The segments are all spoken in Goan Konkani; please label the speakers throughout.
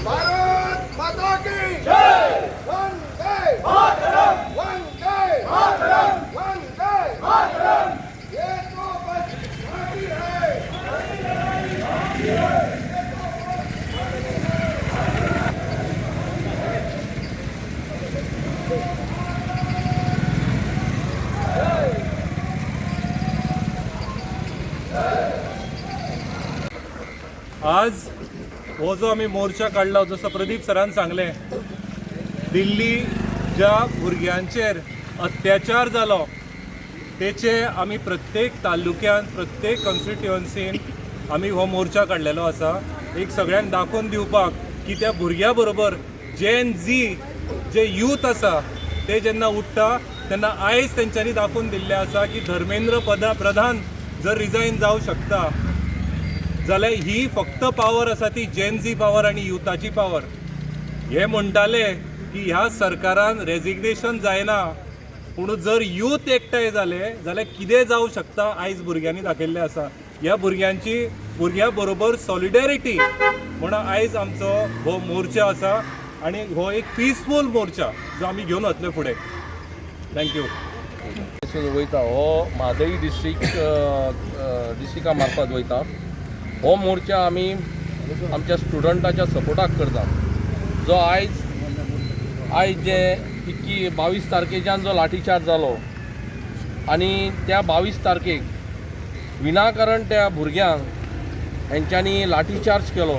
Speaker 1: भारत माता की जय। वंदे मातरम, वंदे मातरम, वंदे मातरम। ये तो बस झांकी है।
Speaker 2: आज हो जो आमी मोर्चा काडला, जसो प्रदीप सरान सांगलें, दिल्ली ज्या भुरग्यांचेर अत्याचार जालो तेचे आमी प्रत्येक तालुक्यान, प्रत्येक कॉन्स्टिट्युअन्सीन आमी हो मोर्चा काडलेलो आसा. एक सगळ्यांक दाखोवन दिवपाक की त्या भुरग्या बरोबर जेन झी जे यूथ आसा ते जेन्ना उठ्ठा तेन्ना आयज तेंच्यांनी दाखोवन दिल्लें आसा की धर्मेंद्र प्रधान जर रिजायन जावं शकता जाल्यार ही फक्त पावर आसा ती जेनझी पावर आनी युथाची पावर. हे म्हणटाले की ह्या सरकारान रेजिग्नेशन जायना, पूण जर यूथ एकठांय जाले जाल्यार कितें जावं शकता आयज भुरग्यांनी दाखयल्लें आसा. ह्या भुरग्यांची भुरग्यां बरोबर सॉलिडेरिटी म्हणून आयज आमचो हो मोर्चा आसा आनी हो एक पिसफूल मोर्चा जो आमी घेवन वतले फुडें. Thank you.
Speaker 3: वयता हो म्हादई डिस्ट्रिक्टा मार्फत वयता. हो मोर्चा आमी आमच्या स्टुडंटाच्या सपोर्टाक करता, जो आयज आयज जे 22 तारखेच्यान जो लाठीचार्ज जालो आनी त्या 22 तारखेक विनाकारण त्या भुरग्यांक हेंच्यांनी लाठीचार्ज केलो.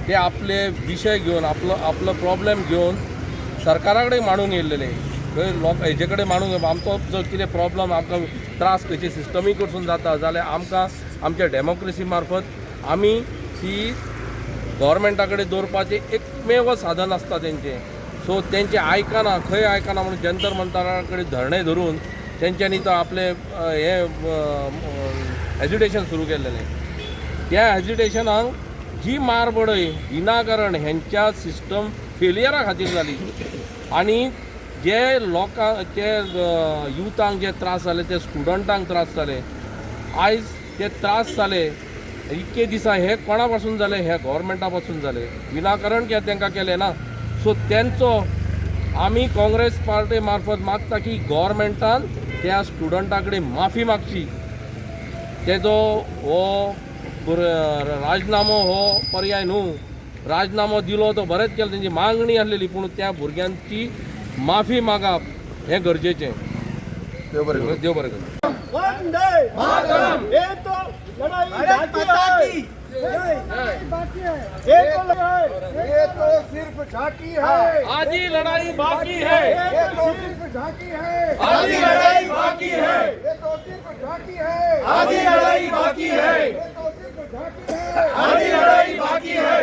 Speaker 3: ते आपले विशय घेवन, आपलो आपलो प्रॉब्लेम घेवन सरकारा कडेन मांडून येयल्लेले, थंय लोक हेजे कडेन मांडून, आमचो जो कितें प्रॉब्लम, आमकां त्रास खंयचे सिस्टमी कडसून जाता जाल्यार आमकां आमच्या डेमोक्रेसी मार्फत आमी ती गव्हर्मेंटा कडेन दवरपाचें एकमेव साधन आसता तेंचें. सो तेंचें आयकना, खंय आयकना म्हणून जंतर मंतरा कडेन धरणें धरून तेंच्यांनी तो आपलें हें एजिटेशन सुरू केल्लेलें. त्या एजिटेशनाक जी मार बडय विनाकारण हेंच्या सिस्टम फेलियरा खातीर जाली आनी जे लोकांक, जे युथांक जे त्रास जाले, ते स्टुडंटांक त्रास जाले, आयज ते त्रास जाले इतके दिसा, हे कोणा पासून जाले? हे गव्हर्मेंटा पासून जाले. विनाकारण कित्याक तांकां केलें ना. सो तेंचो आमी काँग्रेस पार्टी मार्फत मागता की गव्हर्मेंटान त्या स्टुडंटा कडेन माफी मागची. तेजो हो राजनामो हो पर्याय न्हू. राजनामो दिलो तो बरेंच केलें, तेंची मागणी आसलेली, पूण त्या भुरग्यांची माफी मागप हें गरजेचें.
Speaker 1: देव बरें करूं.
Speaker 3: देव बरें करूं.
Speaker 4: वंदे मातरम। ये तो लड़ाई बाकी है, ये तो लड़ाई
Speaker 1: ये तो सिर्फ झांकी है।
Speaker 3: आधी लड़ाई बाकी है।
Speaker 1: ये तो सिर्फ झांकी है।
Speaker 3: आधी लड़ाई बाकी है।
Speaker 1: ये तो सिर्फ झांकी है।
Speaker 3: आधी लड़ाई बाकी है।
Speaker 1: ये तो सिर्फ झांकी है।
Speaker 3: आधी लड़ाई बाकी है।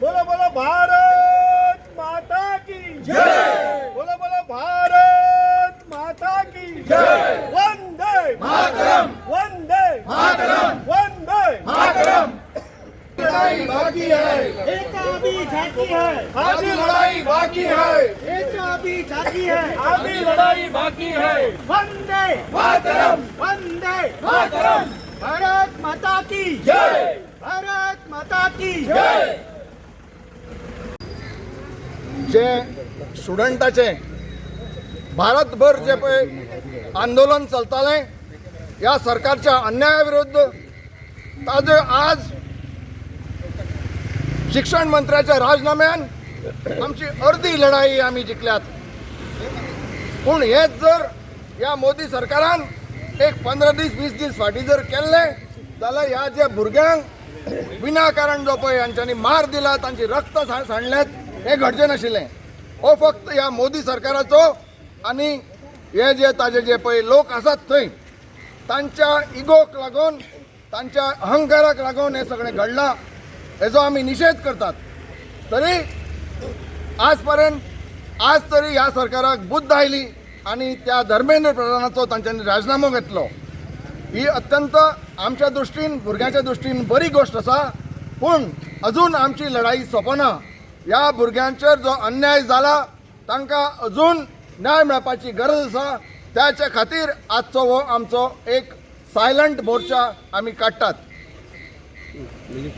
Speaker 4: बोलो बोलो भारत माता की जय। बोलो बोलो भारत माता की जय। वंदे मातरम, वंदे मातरम, वंदे मातरम।
Speaker 1: लड़ाई बाकी है।
Speaker 4: एक अभी झांकी है।
Speaker 1: आधी लड़ाई बाकी है।
Speaker 4: एक अभी झांकी है।
Speaker 3: आधी लड़ाई बाकी है।
Speaker 4: वंदे
Speaker 3: मातरम,
Speaker 4: वंदे
Speaker 3: मातरम।
Speaker 4: भारत माता की
Speaker 3: जय।
Speaker 4: भारत माता की
Speaker 3: जय।
Speaker 1: जे स्टुडंटाचे भारतभर जे पळय आंदोलन चलतालें ह्या सरकारच्या अन्याया विरुद्ध, ताजे आज शिक्षण मंत्र्याच्या राजनाम्यान आमची अर्दी लढाई आमी जिखल्यात. पूण हेच जर ह्या मोदी सरकारान एक 15 दीस 20 दीस फाटीं जर केल्लें जाल्यार ह्या जे भुरग्यांक विनाकारण जो पळय हांच्यांनी मार दिला, तांची रक्त सांडल्यात, हें घडचें नाशिल्लें. हो फक्त ह्या मोदी सरकाराचो आनी हे जे ताजे जे पळय लोक आसात थंय तांच्या इगोक लागून, तांच्या अहंकाराक लागून हें सगळें घडलां. हेजो आमी निशेध करतात. तरी आज पर्यंत आज तरी ह्या सरकाराक बुद्द आयली आनी त्या धर्मेंद्र प्रधानाचो तांच्यांनी राजनामो घेतलो. ही अत्यंत आमच्या दृश्टीन, भुरग्यांच्या दृश्टीन बरी गोश्ट आसा. पूण अजून आमची लढाई सोंपना. ह्या भुरग्यांचेर जो अन्याय जाला तांकां अजून न्याय मेळपाची गरज आसा. त्याच्या खातीर आजचो हो आमचो एक सायलंट मोर्चा आमी काडटात.